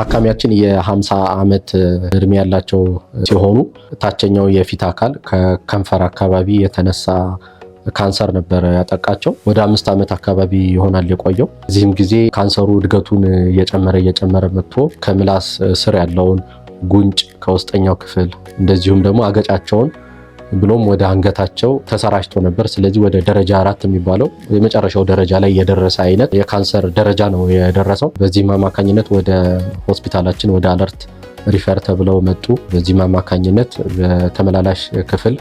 ታካሚያችን የ50 ዓመት እድሜ ያላቸው ሲሆኑ ታችኛው የፊት አካል ከከንፈር አካባቢ የተነሳ ካንሰር ነበረ ያጠቃቸው። ወደ 5 ዓመት አካባቢ ይሆናል የቆየው። እዚህም ጊዜ ካንሰሩ እድገቱን እየጨመረ እየጨመረ መጥቶ ከምላስ ስር ያለውን ጉንጭ፣ ከውስጠኛው ክፍል እንደዚሁም ደግሞ አገጫቸውን ብሎም ወደ አንገታቸው ተሰራጭቶ ነበር። ስለዚህ ወደ ደረጃ 4 የሚባለው የመጨረሻው ደረጃ ላይ የደረሰ አይነት የካንሰር ደረጃ ነው የደረሰው። በዚህም አማካኝነት ወደ ሆስፒታላችን ወደ አለርት refer ተብለው መጡ። በዚህም አማካኝነት በተመላላሽ ክፍል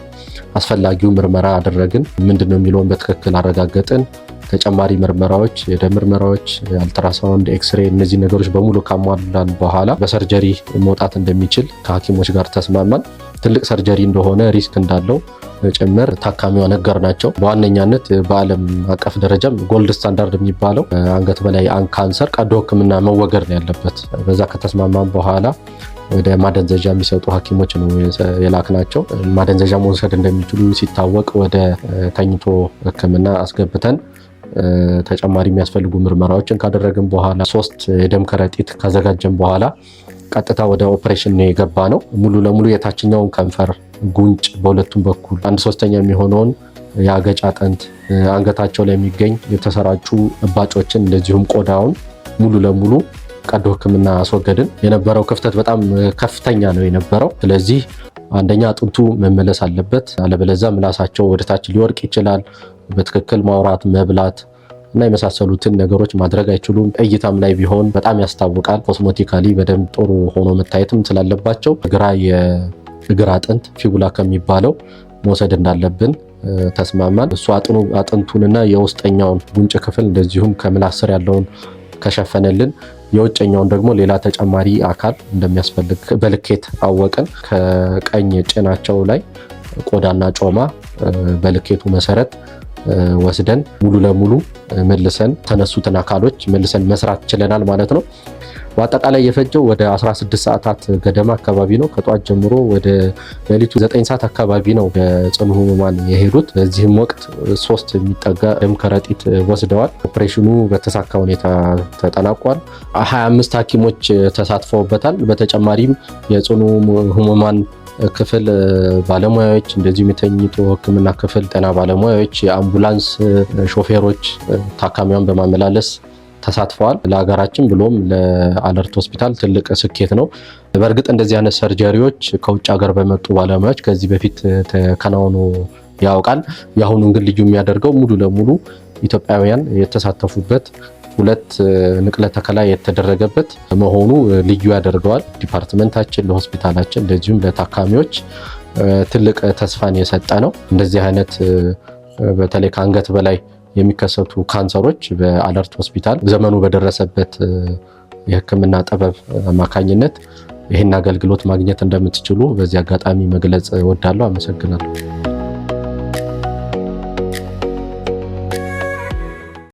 አስፈላጊው ምርመራ አደረግን። ምንድን ነው የሚለውን በትክክል አረጋገጥን። ተጨማሪ ምርመራዎች፣ የደም ምርመራዎች፣ ultrasound፣ X-ray፣ እነዚህ ነገሮች በሙሉ ካሟላን በኋላ በ surgery መውጣት እንደሚችል ከሐኪሞች ጋር ተስማማን። ትልቅ surgery እንደሆነ፣ risk እንዳለው ጭምር ታካሚዋ ነገርናቸው። በዋነኛነት በዓለም አቀፍ ደረጃም gold standard የሚባለው አንገት በላይ ካንሰር ቀዶ ሕክምና መወገድ ነው ያለበት። በዛ ከተስማማን በኋላ ወደ ማደንዘዣ የሚሰጡ ሐኪሞች ነው የላክናቸው። ማደንዘዣ መውሰድ እንደሚችሉ ሲታወቅ ወደ ተኝቶ ሕክምና አስገብተን ተጨማሪ የሚያስፈልጉ ምርመራዎችን ካደረግን በኋላ፣ ሶስት የደም ከረጢት ካዘጋጀን በኋላ ቀጥታ ወደ ኦፕሬሽን ነው የገባነው። ሙሉ ለሙሉ የታችኛውን ከንፈር፣ ጉንጭ በሁለቱም በኩል 1/3 የሚሆነውን የአገጭ አጥንት፣ አንገታቸው ላይ የሚገኝ የተሰራጩ እባጮችን እንደዚሁም ቆዳውን ሙሉ ለሙሉ ቀዶ ሕክምና አስወገድን። የነበረው ክፍተት በጣም ከፍተኛ ነው የነበረው። ስለዚህ አንደኛ አጥንቱ መመለስ አለበት፣ አለበለዚያ ምላሳቸው ወደታች ሊወድቅ ይችላል። በትክክል ማውራት፣ መብላት እና የመሳሰሉትን ነገሮች ማድረግ አይችሉም። እይታም ላይ ቢሆን በጣም ያስታውቃል። Cosmetically በደንብ ጥሩ ሆኖ መታየትም ስላለባቸው ግራ የእግር አጥንት fibula ከሚባለው መውሰድ እንዳለብን ተስማማን። እሱ አጥንቱንና የውስጠኛውን ጉንጭ ክፍል እንደዚሁም ከምላስ ስር ያለውን ከሸፈነልን የውጨኛውን ደግሞ ሌላ ተጨማሪ አካል እንደሚያስፈልግ በልኬት አወቅን። ከቀኝ ጭናቸው ላይ ቆዳና ጮማ በልኬቱ መሰረት ወስደን ሙሉ ለሙሉ መልሰን ተነሱትን አካሎች መልሰን መስራት ችለናል ማለት ነው። በአጠቃላይ የፈጀው ወደ 16 ሰዓታት ገደማ አካባቢ ነው። ከጧት ጀምሮ ወደ ሌሊቱ 9 ሰዓት አካባቢ ነው ጽኑ ህሙማን የሄዱት። በዚህም ወቅት ሶስት የሚጠጋ ደም ከረጢት ወስደዋል። ኦፕሬሽኑ በተሳካ ሁኔታ ተጠናቋል። 25 ሐኪሞች ተሳትፈውበታል። በተጨማሪም የጽኑ ህሙማን ክፍል ባለሙያዎች፣ እንደዚሁም የተኝቶ ሕክምና ክፍል ጤና ባለሙያዎች፣ የአምቡላንስ ሾፌሮች ታካሚዋን በማመላለስ ተሳትፈዋል። ለሀገራችን ብሎም ለአለርት ሆስፒታል ትልቅ ስኬት ነው። በእርግጥ እንደዚህ አይነት surgery ዎች ከውጭ ሀገር በመጡ ባለሙያዎች ከዚህ በፊት ተከናውኖ ያውቃል። የአሁኑን ግን ልዩ የሚያደርገው ሙሉ ለሙሉ ኢትዮጵያውያን የተሳተፉበት፣ ሁለት ንቅለ ተከላ የተደረገበት መሆኑ ልዩ ያደርገዋል። Department ኣችን፣ ለሆስፒታላችን እንደዚሁም ለታካሚዎች ትልቅ ተስፋን የሰጠ ነው። እንደዚህ አይነት በተለይ ከአንገት በላይ የሚከሰቱ ካንሰሮች በአለርት ሆስፒታል ዘመኑ በደረሰበት የሕክምና ጥበብ አማካኝነት ይህን አገልግሎት ማግኘት እንደምትችሉ በዚህ አጋጣሚ መግለጽ እወዳለሁ። አመሰግናለሁ።